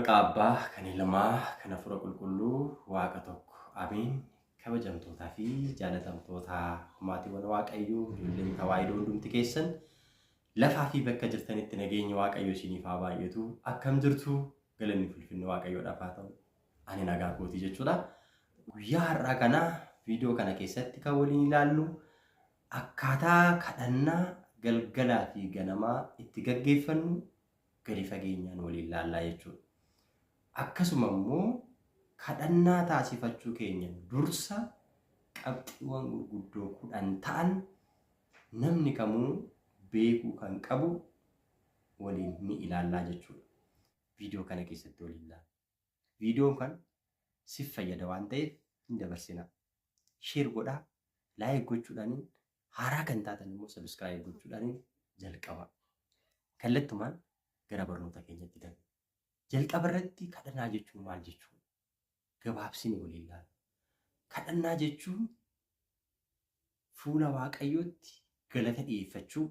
Maqaa Abbaa, kan Ilmaa, kan Hafuura Qulqulluu, Waaqa tokko. Ameen. Kabajamtootaa fi jaalatamtoota maatiiwwan Waaqayyoo, ijoolleen Tawaahidoo hundumti keessan lafaa fi bakka jirtanitti nageenyi Waaqayyoo isiniif haa baay'atu. Akkam jirtu? Galanni fi ulfinni Waaqayyoodhaaf haa ta'u. Ani nagaa kootii jechuudha. Guyyaa har'aa kana viidiyoo kana keessatti kan waliin ilaallu akkaataa kadhannaa galgalaa fi ganamaa itti gaggeeffannu gadi fageenyaan waliin laallaa jechuudha. Akkasuma immoo kadhannaa taasifachuu keenya dursa qabxiiwwan gurguddoo 10 ta'an namni kamuu beekuu kan qabu waliin ni ilaallaa jechuudha. Viidiyoo kana keessatti waliin laalla. Viidiyoon kan sif fayyada waan ta'eef hin dabarsinaa. Share godhaa, like gochuudhaaniin haaraa kan taatan immoo subscribe gochuudhaaniin jalqabaa. Kallattumaan gara barnoota keenyatti darba. Jalqaba irratti kadhannaa jechuun maal jechuudha? Gabaabsine waliin ilaalla. Kadhannaa jechuun fuula Waaqayyootti galata dhiyeeffachuu,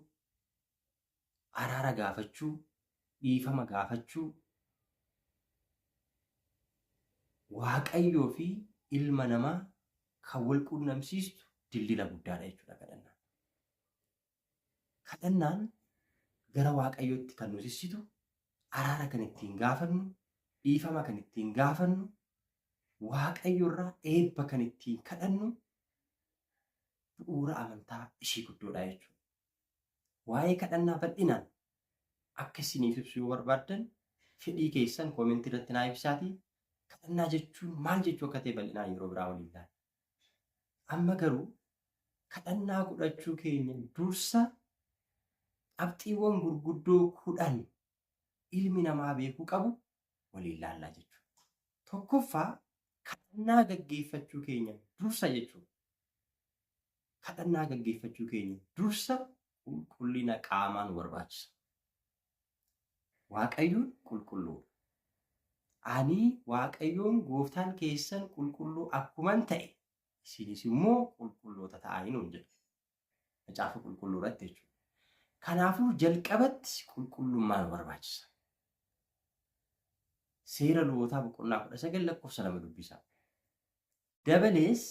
araara gaafachuu, dhiifama gaafachuu, Waaqayyoo fi ilma namaa kan wal quunnamsiistu dildila guddaadha jechuudha kadhannaan. Kadhannaan gara Waaqayyootti kan nu sissitu, araara kan ittiin gaafannu, dhiifama kan ittiin gaafannu, Waaqayyo irraa eebba kan ittiin kadhannu bu'uura amantaa ishii guddoodha jechuudha. Waa'ee kadhannaa bal'inaan akka isiniif ibsu yoo barbaaddan fedhii keessan koomentii irratti naa ibsaatii kadhannaa jechuun maal jechuu akka ta'e bal'inaan yeroo biraa waliin ilaalla. Amma garuu kadhannaa godhachuu keenya dursa qabxiiwwan gurguddoo 10 ilmi namaa beekuu qabu waliin laallaa jechuudha. Tokkoffaa kadhannaa gaggeeffachuu keenya dursa jechuudha. Kadhannaa gaggeeffachuu keenya dursa qulqullina qaamaa nu barbaachisa. Waaqayyoon qulqulluudha. Ani Waaqayyoon gooftaan keessan qulqulluu akkuman ta'e isinis immoo qulqulloota ta'aa nuun jedha. Macaafa qulqulluu irratti jechuudha. Kanaafuu jalqabatti qulqullummaa nu barbaachisa. Seera lubootaa boqonnaa 19 lakkoofsa 2 dubbisaa. Dabalees,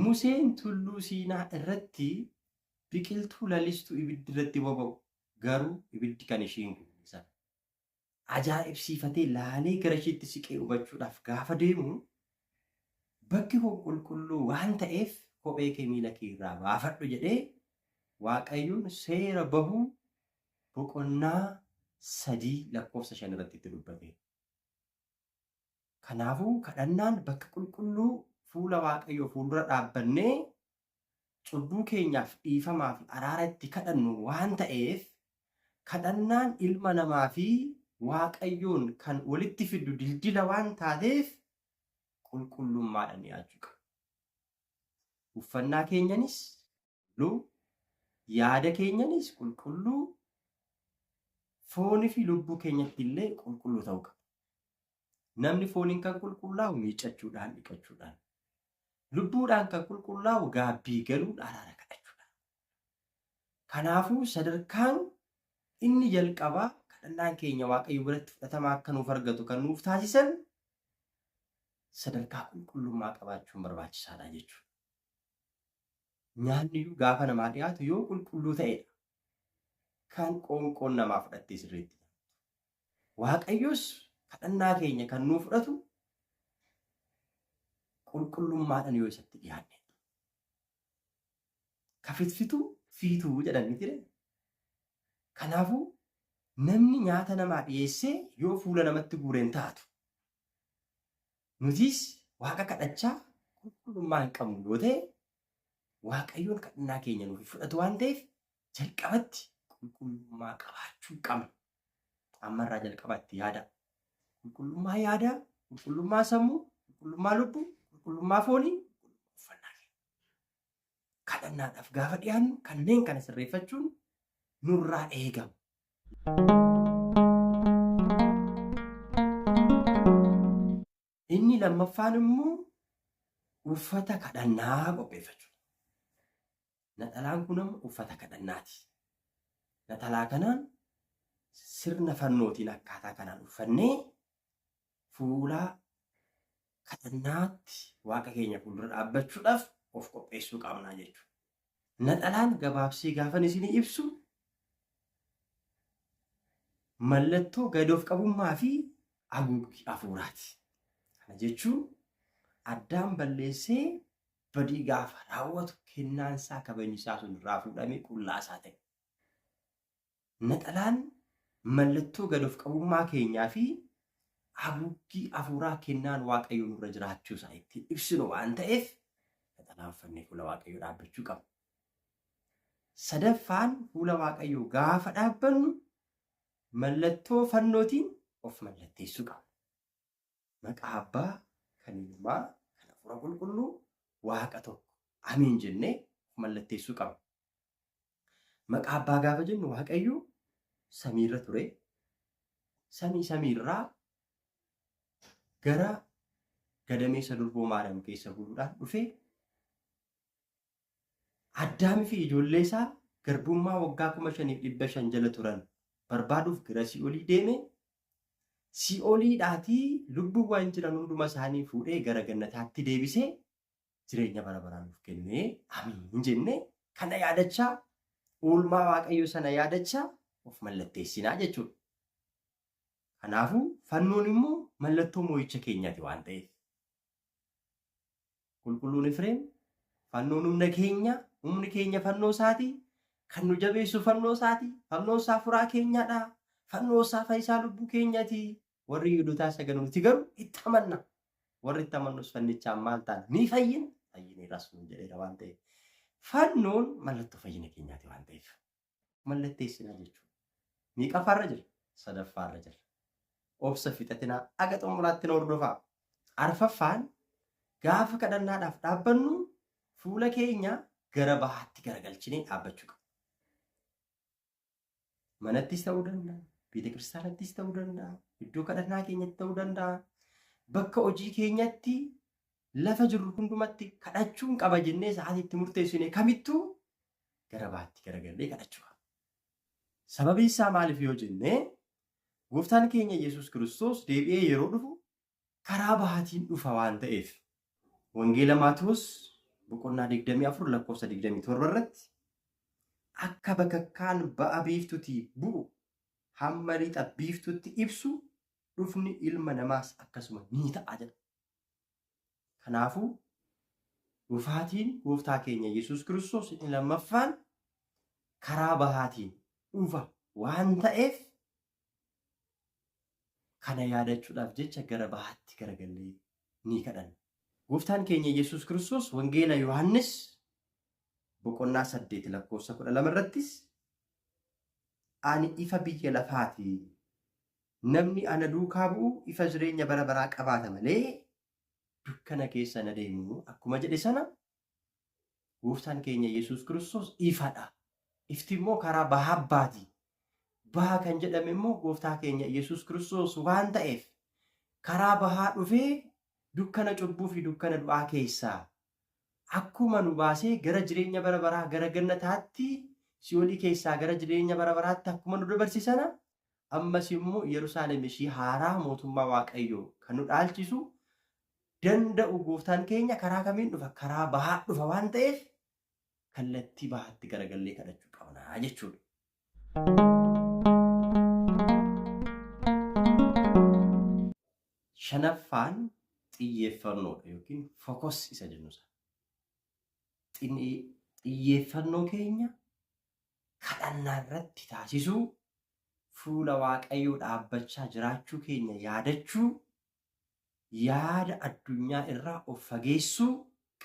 Museen Tulluu Siinaa irratti biqiltuu lalistuu ibiddi irratti boba'u, garuu ibiddi kan ishii hin gubne sana ajaa'ibsiifatee laalee gara ishiitti siqee hubachuudhaaf gaafa deemu, bakki kun qulqulluu waan ta'eef kophee kee miila kee irraa baafadhu jedhee Waaqayyoon seera bahuu boqonnaa 3 lakkoofsa 5 irratti itti dubbateera. Kanaafuu kadhannaan bakka qulqulluu fuula Waaqayyoo fuuldura dhaabbannee cubbuu keenyaaf dhiifamaa fi araara itti kadhannu waan ta'eef kadhannaan ilma namaa fi Waaqayyoon kan walitti fiddu dildila waan taateef qulqullummaadhaan dhiyaachuu qaba. Uffannaa keenyanis qulqulluu, yaada keenyanis qulqulluu, foonii fi lubbuu keenyatti illee qulqulluu ta'uu qaba. Namni fooniin kan qulqullaa'u miiccachuudhaan, dhiqachuudhaan. Lubbuudhaan kan qulqullaa'u gaabbii galuun araara kadhachuudhaan. Kanaafuu sadarkaan inni jalqabaa kadhannaan keenya Waaqayyo biratti fudhatama akka nuuf argatu kan nuuf taasisan sadarkaa qulqullummaa qabaachuun barbaachisaadha jechuudha. Nyaanni iyyuu gaafa namaa dhiyaatu yoo qulqulluu ta'edha kan qoonqoon namaa fudhattee sirriitti nyaattu. Waaqayyos kadhannaa keenya kan nuu fudhatu qulqullummaadhaan yoo isatti dhiyaanne. Ka fitfitu fiituu jedhan miti ree? Kanaafuu namni nyaata namaa dhiyeessee yoo fuula namatti guure hin taatu. Nutis Waaqa kadhachaa qulqullummaa hin qabnu yoo ta'e Waaqayyoon kadhannaa keenya nuuf hin fudhatu waan ta'eef jalqabatti qulqullummaa qabaachuu qabna. Ammarraa jalqabaa itti yaadaa. Qulqullummaa yaadaa, qulqullummaa sammuu, qulqullummaa lubbuu, qulqullummaa foonii, qulqullummaa uffannaa keenya. Kadhannaadhaaf gaafa dhiyaannu kanneen kana sirreeffachuun nurraa eegama. Inni lammaffaan immoo uffata kadhannaa qopheeffachuudha. Naxalaan kun amma uffata kadhannaati. Naxalaa kanaan sirna fannootiin akkaataa kanaan uffannee Fuula kadhannaatti Waaqa keenya fuuldura dhaabbachuudhaaf of qopheessuu qabna jechuudha. Naxalaan gabaabsee gaafan isinii ibsu mallattoo gad of qabummaa fi haguuggii hafuuraati. Kana jechuun Addaam balleessee badii gaafa raawwatu kennaan isaa kabajni isaa sun irraa fuudhamee qullaa isaa ta'e. Naxalaan mallattoo gad of qabummaa keenyaa fi haguuggii hafuuraa kennaan Waaqayyoo nurra jiraachuu isaa ittiin ibsinu waan ta'eef naxalaa uffannee fuula Waaqayyoo dhaabbachuu qabna. Sadaffaan fuula Waaqayyoo gaafa dhaabbannu mallattoo fannootiin of mallatteessuu qabna. Maqaa Abbaa, kan Ilmaa, kan Hafuura Qulqulluu, Waaqa tokko. Amiin jennee of mallatteessuu qabna. Maqaa Abbaa gaafa jennu Waaqayyo samiirra ture. Samii samiirraa gara gadameessa durboo Maariyaam keessa buluudhaan dhufee Addaamii fi ijoollee isaa garbummaa waggaa 5500 jala turan barbaaduuf gara Sii'olii deeme. Sii'oliidhaatii lubbuuwwan jiran hunduma isaanii fuudhee gara gannataatti deebisee jireenya bara baraa nuuf kennee amiin jennee kana yaadachaa oolmaa Waaqayyoo sana yaadachaa of mallatteessinaa jechuudha. Kanaafuu fannoon immoo mallattoo moo'icha keenyaati waan ta'eef. Qulqulluun Efreem fannoon humna keenya, humni keenya fannoo isaati, kan nu jabeessu fannoo isaati, fannoon isaa furaa keenyadha, fannoo isaa fayyisaa lubbuu keenyati. Warri Yihudotaa isa ganu nuti garuu itti amanna. Warri itti amannus fannichaan maal taana? Ni fayyina. Fayyineerras nuun jedheera waan ta'eef. Fannoon mallattoo fayyina keenyaati waan ta'eef. Mallatteessinaa jechuudha. Meeqaffaarra jira? Sadaffaarra jira. Obsa fixatinaa aga xumuraatti na hordofaa. Arfaffaan gaafa kadhannaadhaaf dhaabbannu fuula keenya gara bahaatti garagalchinee dhaabbachuu qabna. Manattis ta'uu danda'a, beeta kiristaanattis ta'uu danda'a, iddoo kadhannaa keenyatti ta'uu danda'a, bakka hojii keenyatti lafa jirru hundumatti kadhachuun qaba jennee sa'aatii itti murteessine kamittuu gara bahaatti garagallee kadhachuu qabna. Sababiin isaa maaliif yoo jenne gooftaan keenya Yesuus Kiristoos deebi'ee yeroo dhufu karaa bahaatiin dhufa waan ta'eef. Wangeela Maatewos boqonnaa 24 lakkoofsa 27 irratti akka bakakkaan ba'a biiftutii bu'u hamma lixa biiftutti ibsu dhufni ilma namaas akkasuma ni ta'a jedha. Kanaafuu dhufaatiin gooftaa keenya Yesuus Kiristoos inni lammaffaan karaa bahaatiin dhufa waan ta'eef kana yaadachuudhaaf jecha gara bahaatti garagallee ni kadhanna. Gooftaan keenya Yesuus Kiristoos Wangeela Yohaannis boqonnaa 8 lakkoofsa 12 irrattis ani ifa biyya lafaati. Namni ana duukaa bu'u ifa jireenya bara baraa qabaata malee dukkana keessa hin adeemu akkuma jedhe sana gooftaan keenya Yesuus Kiristoos ifadha. Ifti immoo karaa bahaa baati. Baha kan jedhame immoo gooftaa keenya Yesuus Kiristoos waan ta'eef karaa bahaa dhufee dukkana cubbuu fi dukkana du'aa keessaa akkuma nu baasee gara jireenya bara baraa gara gannataatti si'oolii keessaa gara jireenya bara baraatti akkuma nu dabarse sana ammas immoo Yerusaalem ishii haaraa mootummaa Waaqayyoo kan nu dhaalchisu danda'u gooftaan keenya karaa kamiin dhufa? Karaa bahaa dhufa waan ta'eef kallattii bahaatti garagallee kadhachuu qabna jechuudha. Shanaffaan xiyyeeffannoodha yookiin focus isa jennu sana. Xiyyeeffannoo keenya kadhannaa irratti taasisuu, fuula Waaqayyoo dhaabbachaa jiraachuu keenya yaadachuu, yaada addunyaa irraa of fageessuu,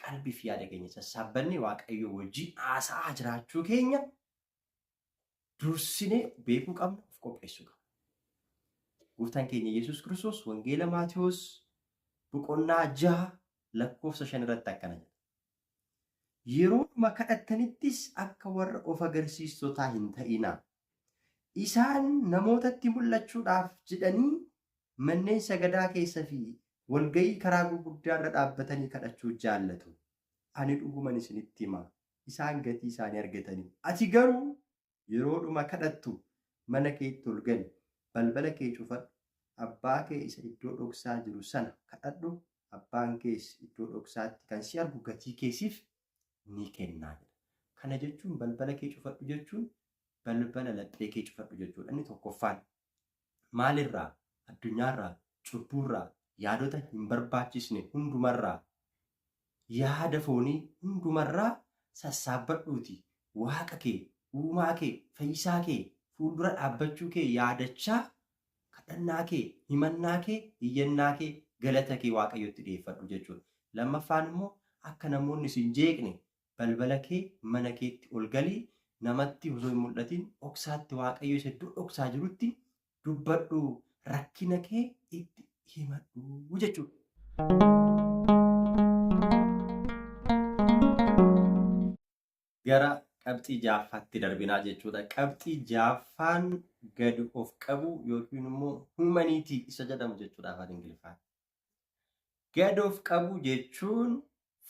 qalbii fi yaada keenya sassaabbannee Waaqayyoo wajjin haasa'aa jiraachuu keenya dursinee beekuu qabna, of qopheessuu qabna. Gooftaan keenya Yesuus Kiristoos Wangeela Maatewos boqonnaa 6 lakkoofsa 5 irratti akkana jedha. Yeroodhuma kadhattanittis akka warra of agarsiistotaa hin ta'inaa. Isaan namootatti mul'achuudhaaf jedhanii manneen sagadaa keessa fi walga'ii karaa gurguddaa irra dhaabbatanii kadhachuu jaallatu. Ani dhuguman isinitti hima, isaan gatii isaanii argataniiru. Ati garuu yeroodhuma kadhattu mana keetti ol gali, balbala kee cufadhu. Abbaa kee isa iddoo dhoksaa jiru sana kadhadhu, abbaan kees iddoo dhoksaatti kan si argu gatii kee siif ni kennaa jedha. Kana jechuun balbala kee cufadhu jechuun balbala laphee kee cufadhu jechuudha. Inni tokkoffaan maalirraa? Addunyaarraa, cubbuurraa, yaadota hin barbaachisne hundumarraa, yaada foonii hundumarraa sassaabbadhuuti Waaqa kee, uumaa kee, fayyisaa kee fuuldura dhaabbachuu kee yaadachaa kadhannaa kee, himannaa kee, iyyannaa kee, galata kee Waaqayyotti dhi'eeffadhu jechuudha. Lammaffaan immoo akka namoonni si hin jeeqne balbala kee mana keetti ol galii namatti osoo hin mul'atin dhoksaatti Waaqayyo isa iddoo dhoksaa jirutti dubbadhu, rakkina kee itti himadhu jechuudha. Gara qabxii ja'affaatti darbinaa jechuudha. Qabxii ja'affaan gadi of qabuu yookiin immoo humanity isa jedhamu jechuudha afaan Ingiliffaan. Gad of qabuu jechuun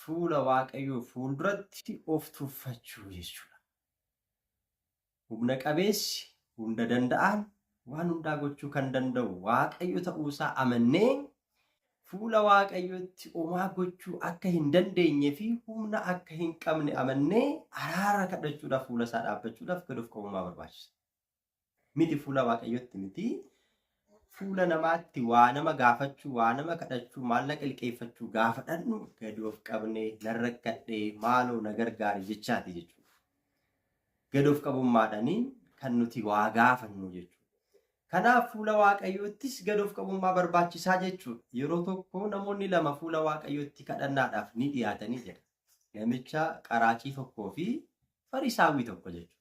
fuula Waaqayyoo fuulduratti of tuffachuu jechuudha. Humna qabeessi, hunda danda'aan, waan hundaa gochuu kan danda'u Waaqayyo ta'uusaa amannee fuula Waaqayyootti homaa gochuu akka hin dandeenye fi humna akka hin qabne amannee araara kadhachuudhaaf fuula isaa dhaabbachuudhaaf gad of qabummaa barbaachisa. Miti fuula Waaqayyootti miti fuula namaatti waa nama gaafachuu, waa nama kadhachuu, maallaqa liqeeffachuu gaafa dhaqnu gadi of qabnee nan rakkadhee maaloo na gargaari jechaati jechuudha. Gad of qabummaadhaanii kan nuti waa gaafannu jechuudha. Kanaaf fuula Waaqayyoottis gad of qabummaa barbaachisaa jechuudha. Yeroo tokko namoonni lama fuula Waaqayyootti kadhannaadhaaf ni dhiyaatanii jedha. Namicha qaraacii tokkoo fi Fariisaawwii tokko jechuudha.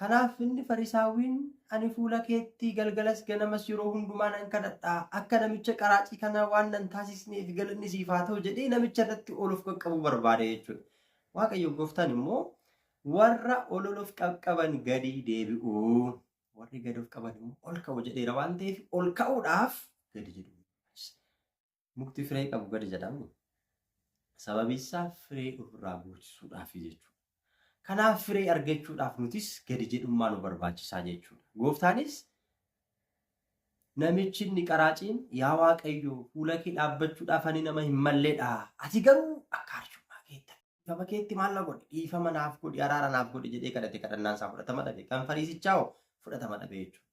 Kanaaf inni Fariisaawwiin ani fuula keetti galgalas ganamas yeroo hundumaa nan kadhadha akka namicha qaraacii kana waan nan taasisneef galanni siif haa ta'u jedhee namicha irratti ol of qaqqabuu barbaade jechuudha. Waaqayyo gooftaan immoo warra ol ol of qaqqaban gadi deebi'u warri gadi of qaban immoo ol ka'u jedheera waan ta'eef ol ka'uudhaaf gadi jedhu. Mukti firee qabu gadi jedhamu sababi isaa firee ofirraa guuchisuudhaaf jechuudha. Kanaaf firee argachuudhaaf nutis gadi jedhummaa nu barbaachisaa jechuudha. Gooftaanis namichi inni qaraaciin yaa Waaqayyo fuula kee dhaabbachuudhaaf ani nama hin malleedha. Ati garuu akka arjummaa keetti dhiifama keetti maal na godhi dhiifama naaf godhi araara naaf godhi jedhee kadhate kadhannaan isaa fudhatama dhabe. Kan fariisichaa hoo fudhatama dhabe jechuudha.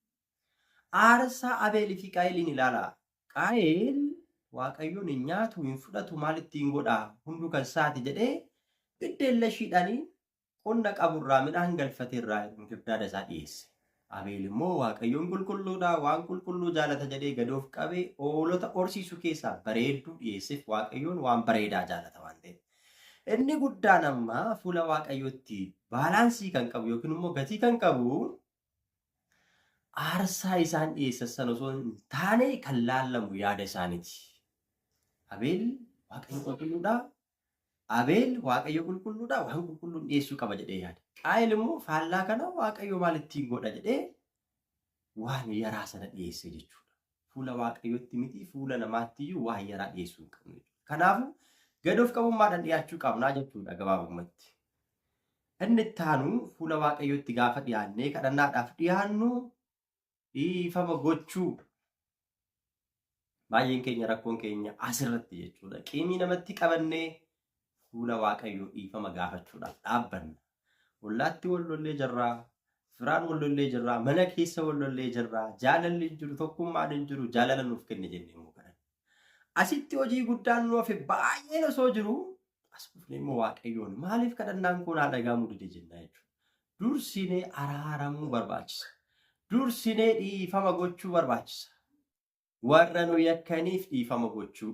Aarsaa Abeelii fi Qaayiliin ilaalaa. Qaayeel Waaqayyoon hin nyaatu hin fudhatu maal ittiin godha hunduu kan isaati jedhee biddeellashiidhaanii qonna qaburraa midhaan galfate irraa inkirdaada isaa dhiyeesse. Abeel immoo Waaqayyoon qulqulluudha waan qulqulluu jaalata jedhee gad of qabee hoolota horsiisu keessaa bareedduu dhiyeesseef Waaqayyoon waan bareedaa jaalata waan ta'eef. Inni guddaan amma fuula Waaqayyootti baalaansii kan qabu yookiin immoo gatii kan qabu aarsaa isaan dhiyeessan sana osoo hin taane kan laallamu yaada isaaniiti. Abeel Waaqayyo qulqulluudha. Abeel Waaqayyo qulqulluudha waan qulqulluun dhiyeessuu qaba jedhee yaada. Qaayel immoo faallaa kana Waaqayyo maal ittiin godha jedhee waan yaraa sana dhiyeesse jechuudha. Fuula Waaqayyootti miti fuula namaatti iyyuu waan yaraa dhiyeessuu hin qabnu jechuudha. Kanaafuu gad of qabummaadhaan dhiyaachuu qabnaa jechuudha gabaabumatti. Inni itti aanu fuula Waaqayyootti gaafa dhiyaannee kadhannaadhaaf dhiyaannu dhiifama gochuu. Baay'een keenya rakkoon keenya asirratti jechuudha. Qiimii namatti qabannee fuula Waaqayyoo dhiifama gaafachuudhaaf dhaabbanna. Ollaatti wal lollee jirraa, firaan wal lollee jirraa, mana keessa wal lollee jirraa, jaalalli hin jiru, tokkummaan hin jiru, jaalala nuuf kenne jennee immoo kadhanna. Asitti hojii guddaan nu hafe baay'een osoo jiru as dhufnee immoo Waaqayyoon maaliif kadhannaan koo naa dhaga'amuu dide jenna jechuudha. Dursinee araaramuu barbaachisa. Dursinee dhiifama gochuu barbaachisa. Warra nu yakkaniif dhiifama gochuu,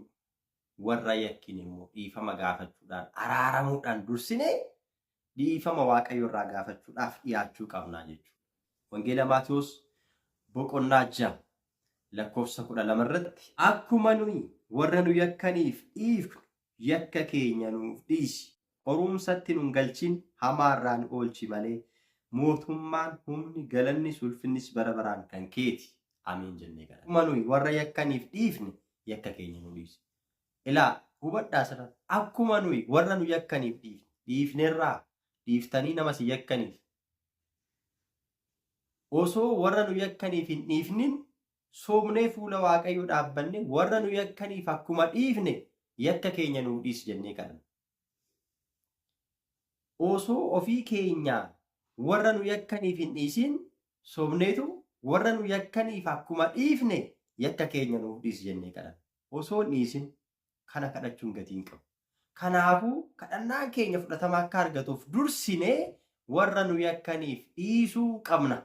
warra yakkine immoo dhiifama gaafachuudhaan araaramuudhaan dursinee dhiifama Waaqayyo irraa gaafachuudhaaf dhiyaachuu qabnaa jechuudha. Wangeela Maatewos boqonnaa 6 lakkoofsa 12 irratti akkuma nuyi warra nu yakkaniif dhiifnu yakka keenya nuuf dhiisi, qorumsatti nun galchin, hamaa irraa nu oolchi malee, mootummaan, humni, galannis, ulfinnis bara baraan kan keeti. Ameen jennee kadhanna. Akkuma nuyi warra yakkaniif dhiifne, yakka keenya nu dhiisi. Ilaa, hubadhaa asirratti. Akkuma nuyi warra nu yakkaniif dhiifne, dhiifnerraa, dhiiftanii nama si yakkaniif. Osoo warra nu yakkaniif hin dhiifnin, Sobnee fuula Waaqayyoo dhaabbanne warra nu yakkaniif akkuma dhiifne yakka keenya nuuf dhiisi jennee kadhanna. Osoo ofii keenyaa warra nu yakkaniif hin dhiisin sobneetu warra nu yakkaniif akkuma dhiifne yakka keenya nuuf dhiisi jennee kadhanna. Osoo hin dhiisin kana kadhachuun gatii hin qabu. Kanaafuu kadhannaan keenya fudhatama akka argatuuf dursinee warra nu yakkaniif dhiisuu qabna.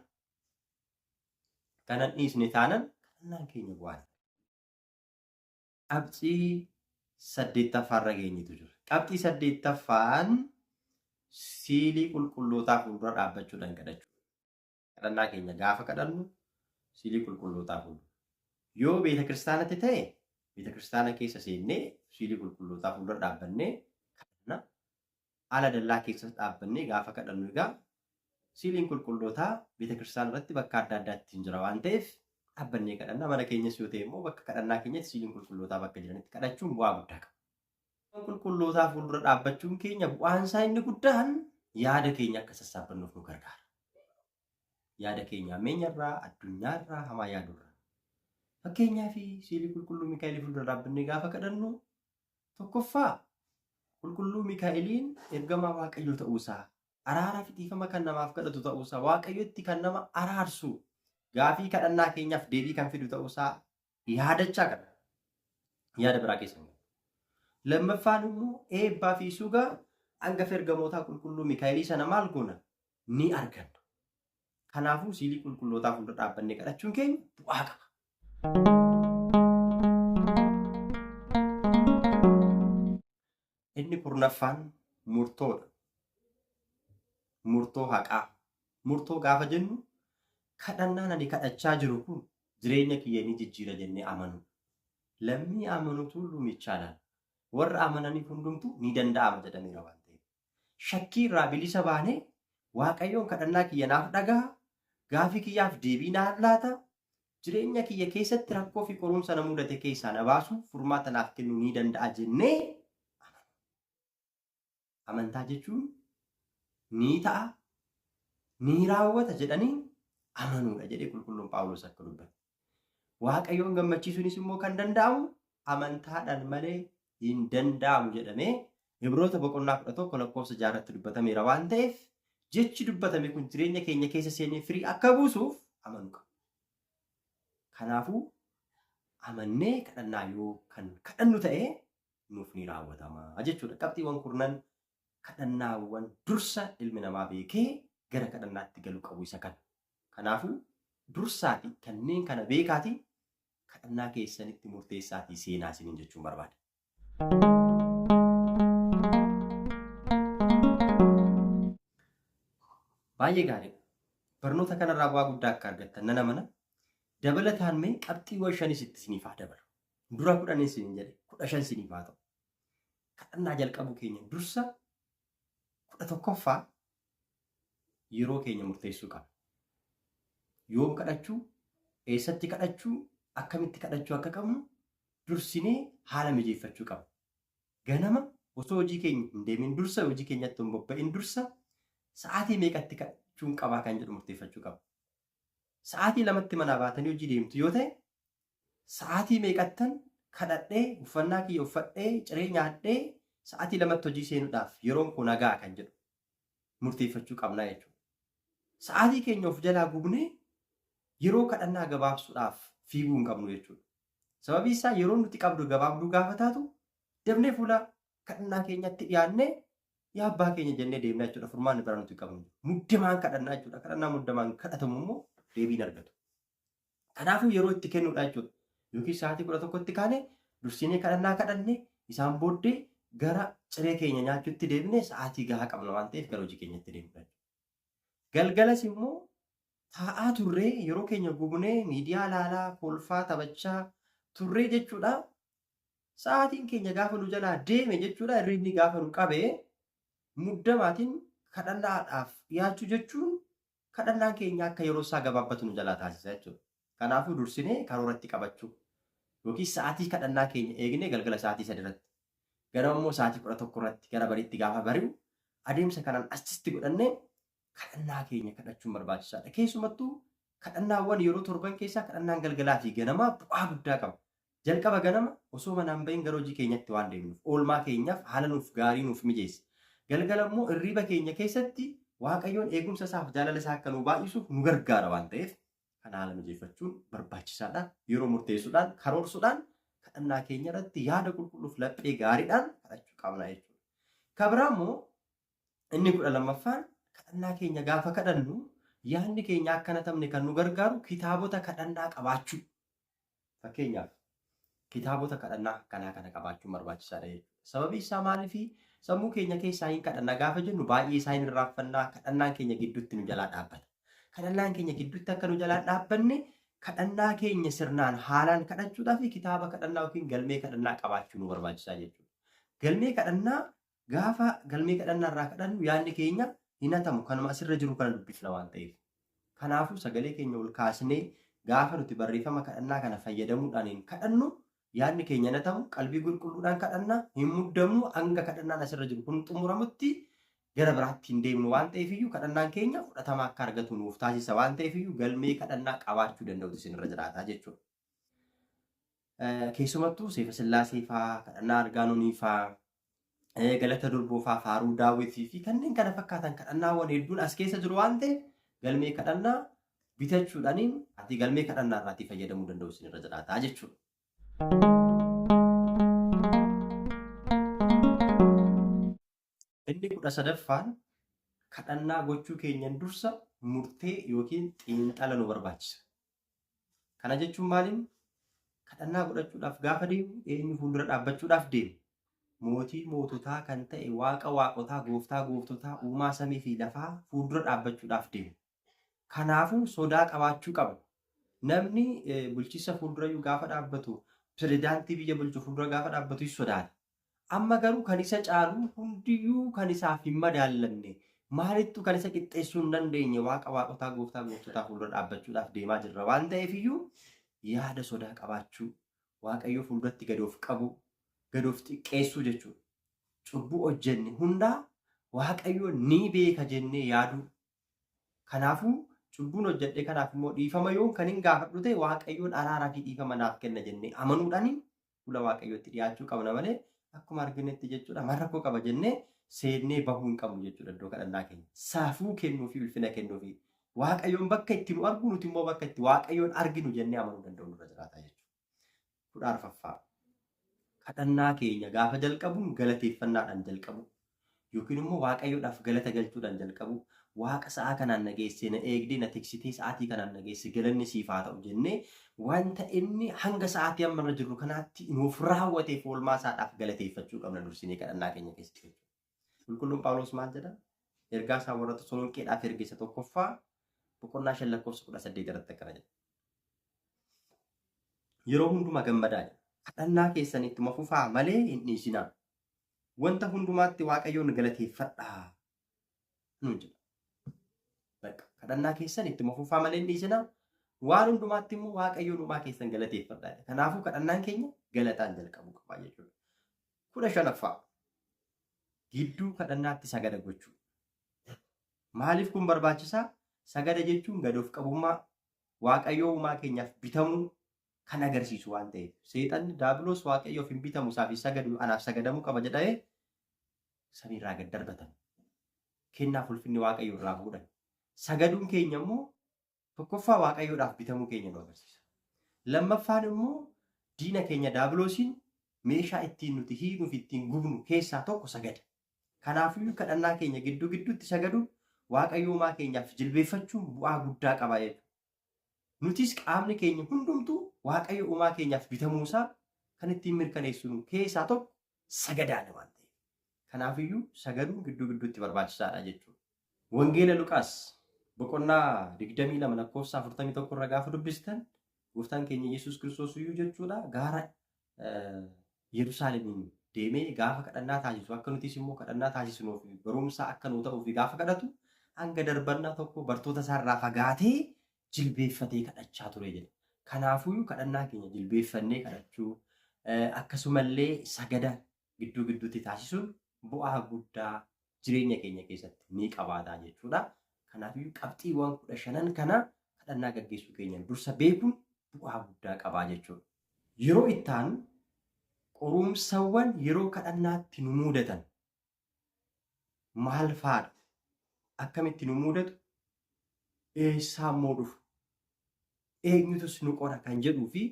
Kana hin dhiisne taanan kadhannaan keenya bu'aa hin qabu. Qabxii saddeettaffaarra geenyetu jira. Qabxii saddeettaffaan siilii qulqullootaa fuuldura dhaabbachuudhaan kadhachuu. Kadhannaa keenya gaafa kadhannu siilii qulqullootaa fuuldura. Yoo beeta kiristaanatti ta'e beeta kiristaana keessa seennee siilii qulqullootaa fuuldura dhaabbannee kadhanna. Ala dallaa keessas dhaabbannee gaafa kadhannu egaa siiliin qulqullootaa beeta kiristaana irratti bakka adda addaatti hin jira waan ta'eef dhaabbannee kadhanna. Mana keenyas yoo ta'e immoo bakka kadhannaa keenyatti siiliin qulqullootaa bakka jiranitti kadhachuun bu'aa guddaa qaba. Qulqullootaa fuuldura dhaabbachuun keenya bu'aan isaa inni guddaan yaada keenya akka sassaabbannuuf nu gargaara. Yaada keenya ammeenyarraa, addunyaarraa, hamaa yaadurraa. Fakkeenyaaf siilii qulqulluu Mikaa'elii fuuldura dhaabbannee gaafa kadhannu tokkoffaa qulqulluu Mikaa'eliin ergamaa Waaqayyoo ta'uusaa, araaraa fi dhiifama kan namaaf kadhatu ta'uusaa, Waaqayyotti kan nama araarsu, gaafii kadhannaa keenyaaf deebii kan fidu ta'uusaa yaadachaa kadhanna. Yaada biraa keessa hin galu. Lammaffaan immoo eebbaa fi sugaa hangafa ergamootaa qulqulluu Mikaa'elii sana maal goona? Ni arganna. Kanaafuu siilii qulqullootaa fuuldura dhaabbannee kadhachuun keenya bu'aa qaba. Inni kurnaffaan murtoodha. Murtoo haqaa. Murtoo gaafa jennu kadhannaan ani kadhachaa jiru kun jireenya kiyya ni jijjiira jennee amanuu. Lammii amanutu lumichaadhaan. Warra amananiif hundumtuu ni danda'ama jedhameera waan ta'eef. Shakkii irraa bilisa baanee Waaqayyoon kadhannaa kiyya naaf dhaga'a, gaafii kiyyaaf deebii naaf laata, jireenya kiyya keessatti rakkoo fi qorumsa na mudate keessaa na baasuu furmaata naaf kennuu ni danda'a jennee amanuu. Amantaa jechuun ni ta'a, ni raawwata jedhanii amanuudha jedhee qulqulluun Phaawulos akka dubbate. Waaqayyoon gammachiisuunis immoo kan danda'amu amantaadhaan malee hin danda'amu jedhamee Ibroota boqonnaa 11 lakkoofsa 6 irratti dubbatameera waan ta'eef jechi dubbatame kun jireenya keenya keessa seenee firii akka buusuuf amanuu qabna. Kanaafuu amannee kadhannaa yoo kan kadhannu ta'e nuuf ni raawwatama jechuudha. Qabxiiwwan kurnan kadhannaawwan dursa ilmi namaa beekee gara kadhannaatti galuu qabu isa kana. Kanaafuu dursaati kanneen kana beekaati kadhannaa keessanitti murteessaatii seenaa isiniin jechuun barbaada. Baay'ee gaariidha. Barnoota kanarraa bu'aa guddaa akka argattan nan amana. Dabalataan mee qabxiiwwan shanis itti isiniif haa dabalu. Dura 10 isiniin jedhe 15 isiniif haa ta'u. Kadhannaa jalqabuu keenya dursa 11ffaa yeroo keenya murteessuu qabna. Yoom kadhachuu, eessatti kadhachuu, akkamitti kadhachuu akka qabnu dursinee haala mijeeffachuu qabna. Ganama osoo hojii keenya hin deemin dursa hojii keenyatti hin bobba'in dursa sa'aatii meeqatti kadhachuun qabaa kan jedhu murteeffachuu qabna. Sa'aatii 2tti manaa baatanii hojii deemtu yoo ta'e sa'aatii meeqattan kadhadhee uffannaa kiyya uffadhee ciree nyaadhee sa'aatii 2tti hojii seenuudhaaf yeroon koo nagaa kan jedhu murteeffachuu qabnaa jechuudha. Sa'aatii keenya of jalaa gubnee yeroo kadhannaa gabaabsuudhaaf fiiguu hin qabnu jechuudha. Sababii isaa yeroon nuti qabdu gabaabduu gaafa taatu dafnee fuula kadhannaa keenyatti dhiyaannee yaa abbaa keenya jennee deemnaa jechuudha. Furmaanni biraa nuti qabnu. Muddamaan kadhannaa jechuudha. Kadhannaa muddamaan kadhatamu immoo deebii hin argatu. Kanaafuu yeroo itti kennuudha jechuudha. Yookiin sa'aatii 11tti kaane dursinee kadhannaa kadhanne isaan booddee gara ciree keenya nyaachuutti deebine sa'aatii gahaa qabna waan ta'eef gara hojii keenyatti deemna. Galgalas immoo taa'aa turree yeroo keenya gubnee miidiyaa laalaa kolfaa taphachaa turree jechuudha. Sa'aatiin keenya gaafa nu jalaa deeme jechuudha hirribni gaafa nu qabe muddamaatiin kadhannaadhaaf dhiyaachuu jechuun kadhannaan keenya akka yeroo isaa gabaabbatu nu jalaa taasisa jechuudha. Kanaafuu dursinee karoora itti qabachuu yookiin sa'aatii kadhannaa keenya eegnee galgala sa'aatii 3 irratti ganama immoo sa'aatii 11 irratti gara bariitti gaafa bari'u adeemsa kanaan achitti godhannee kadhannaa keenya kadhachuun barbaachisaadha. Keessumattuu Kadhannaawwan yeroo torban keessaa kadhannaan galgalaa fi ganamaa bu'aa guddaa qaba. Jalqaba ganama osoo manaan bahin gara hojii keenyatti waan deemnuuf oolmaa keenyaaf haala nuuf gaarii nuuf mijeessa. Galgala immoo irriiba keenya keessatti Waaqayyoon eegumsa isaaf jaalala isaa akka nu baay'isuuf nu gargaara waan ta'eef kana haala mijeeffachuun barbaachisaadha. Yeroo murteessuudhaan karoorsuudhaan kadhannaa keenya irratti yaada qulqulluuf laphee gaariidhaan kadhachuu qabna jechuudha. Kan biraa immoo inni 12ffaan kadhannaa keenya gaafa kadhannu yaadni keenya akka hin hatamne kan nu gargaaru kitaabota kadhannaa qabaachuu. Fakkeenyaaf kitaabota kadhannaa akkanaa kana qabaachuun barbaachisaadha jechuudha. Sababii isaa maaliifi sammuu keenya keessaa hin kadhanna gaafa jennu baay'ee isaa hin irraanfannaa kadhannaan keenya gidduutti nu jalaa dhaabbata. Kadhannaan keenya gidduutti akka nu jalaa dhaabbanne kadhannaa keenya sirnaan haalaan kadhachuudhaaf kitaaba kadhannaa yookiin galmee kadhannaa qabaachuu nu barbaachisaa jechuudha. Galmee kadhannaa gaafa galmee kadhannaa irraa kadhannu yaadni keenya hin hatamu kanuma asirra jiru kana dubbifna waan ta'eef. Kanaafuu sagalee keenya ol kaasnee gaafa nuti barreeffama kadhannaa kana fayyadamuudhaan hin kadhannu yaadni keenya hin hatamu qalbii qulqulluudhaan kadhanna hin muddamnu hanga kadhannaan asirra jiru kun xumuramutti gara biraatti hin deemnu waan ta'eef iyyuu kadhannaan keenya fudhatama akka argatu nuuf taasisa waan ta'eef iyyuu galmee kadhannaa qabaachuu danda'utu isinirra jiraata jechuudha. Keessumattuu Seefa Sillaasee fa'aa, kadhannaa Argaanonii fa'aa, galata durboo fa'aa, faaruu daawwitii fi kanneen kana fakkaatan kadhannaawwan hedduun as keessa jiru waan ta'eef galmee kadhannaa bitachuudhaaniin ati galmee kadhannaa irraatii fayyadamuu danda'u isinirra jiraata jechuudha. Inni 13ffaan kadhannaa gochuu keenyan dursa murtee yookiin xiinxala nu barbaachisa. Kana jechuun maaliin kadhannaa godhachuudhaaf gaafa deemu eenyu fuuldura dhaabbachuudhaaf deemu? Mootii moototaa kan ta'e waaqa waaqotaa gooftaa gooftotaa uumaa samii fi lafaa fuuldura dhaabbachuudhaaf deemu. Kanaafuu sodaa qabaachuu qabna. Namni bulchiinsa fuuldurayyuu gaafa dhaabbatu pirezidaantii biyya bulchu fuuldura gaafa dhaabbatu hin sodaata. Amma garuu kan isa caalu hundiyyuu kan isaaf hin madaallamne maalittuu kan isa qixxeessuu hin dandeenye waaqa waaqotaa gooftaa gooftotaa fuuldura dhaabbachuudhaaf deemaa jirra waan ta'eef iyyuu yaada sodaa qabaachuu waaqayyoo fuulduratti gad of qabuu gad of xiqqeessuu jechuudha. Cubbuu hojjenne hundaa waaqayyo ni beeka jennee yaaduu. Kanaafuu cubbuun hojjedhe kanaaf immoo dhiifama yoon kan hin gaafadhu ta'e waaqayyoon araaraa fi dhiifama naaf kenna jennee amanuudhaan fuula waaqayyootti dhiyaachuu qabna malee akkuma arginetti jechuudha maal rakkoo qaba jennee seennee bahuu hin qabnu jechuudha iddoo kadhannaa keenya. Safuu kennuu fi ulfina kennuu fi waaqayyoon bakka itti nu argu nuti immoo bakka itti waaqayyoon arginu jennee amanuu danda'u nurra jiraata jechuudha. 14ffaa. Kadhannaa keenya gaafa jalqabuun galateeffannaadhaan jalqabu yookiin immoo waaqayyoodhaaf galata galchuudhaan jalqabu waaqa sa'aa kanaan na geessee na eegdee na tiksitee sa'aatii kanaan na geesse galanni siif haa ta'u jennee wanta inni hanga sa'aatii amma irra jirru kanaatti nuuf raawwateef oolmaa isaadhaaf galateeffachuu qabna dursinee kadhannaa keenya keessatti. Qulqulluun Phaawulos maal jedha? Ergaa isaa warra Tasalonqeedhaaf erge isa tokkoffaa boqonnaa 5 lakkoofsa 18 irratti akkana jedha. Yeroo hundumaa gammadaa jedha. Kadhannaa keessan ittuma fufaa malee hin dhiisinaa. Wanta hundumaatti Waaqayyoon galateeffadhaa nuun jedha. Bakka kadhannaa keessan ittuma fufaa malee hin dhiisinaa. Waan hundumaatti immoo Waaqayyoon uumaa keessan galateeffadhaa. Kanaafuu kadhannaan keenya galataan jalqabuu qaba jechuudha. 15ffaa gidduu kadhannaatti sagada gochuu. Maaliif kun barbaachisaa? Sagada jechuun gad of qabummaa Waaqayyoo uumaa keenyaaf bitamuu kan agarsiisu waan ta'eef. Seexanni daabiloos Waaqayyoof hin bitamu isaaf hin sagadu anaaf sagadamuu qaba jedhee samiirraa gad darbatame. Kennaaf ulfinni Waaqayyoo irraa fuudhan. Sagaduun keenya immoo tokkoffaa Waaqayyoodhaaf bitamuu keenya nu agarsiisa. Lammaffaan immoo diina keenya daabiloosiin meeshaa ittiin nuti hiiknuu fi ittiin gubnu keessaa tokko sagada. Kanaafiyyuu kadhannaa keenya gidduu gidduutti sagaduun Waaqayyo uumaa keenyaaf jilbeeffachuun bu'aa guddaa qaba jechuudha. Nutis qaamni keenya hundumtuu Waaqayyo uumaa keenyaaf bitamuusaa kan ittiin mirkaneessinu keessaa tokko sagadaadha waan ta'eef. Kanaafiyyuu sagaduun gidduu gidduutti barbaachisaadha jechuudha. Wangeela Luqaas boqonnaa 22 lakkoofsa 41 irra gaafa dubbistan gooftaan keenya Yesuus Kiristoos iyyuu jechuudha gaara Yerusaalemiin deemee gaafa kadhannaa taasisu akka nutis immoo kadhannaa taasisnuuf barumsa akka nuu ta'uuf gaafa kadhatu hanga darbannaa tokko bartoota isaarraa fagaatee jilbeeffatee kadhachaa ture jedha. Kanaafuu kadhannaa keenya jilbeeffannee kadhachuu akkasumallee sagada gidduu gidduutti taasisuun bu'aa guddaa jireenya keenya keessatti ni qabaata jechuudha. Kanaafiyyuu qabxiiwwan 15n kana Kadhannaa gaggeessuu keenyan dursa beekuun bu'aa guddaa qabaa jechuudha. Yeroo itti aanu qorumsawwan yeroo kadhannaatti nu mudatan maal fa'aadha? Akkamitti nu mudatu? Eessaa immoo dhufu? Eenyutus nu qora kan jedhuu fi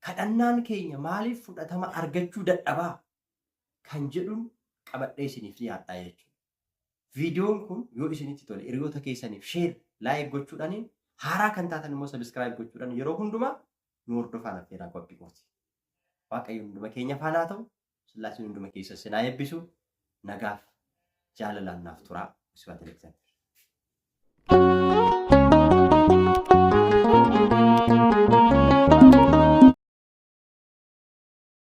kadhannaan keenya maaliif fudhatama argachuu dadhabaa kan jedhuun qabadhee isiniif dhiyaadhaa jechuudha. Viidiyoon kun yoo isinitti tole hiriyoota keessaniif share, like gochuudhaan, haaraa kan taatan immoo subscribe gochuudhaan yeroo hundumaa nu hordofaan affeeraa qophii kooti. Waaqayyo hunduma keenya faana haa ta'u, Sillaaseen hunduma keessa sinaa eebbisu, nagaaf jaalalaan naaf turaa. Sibaat Aleksaandar.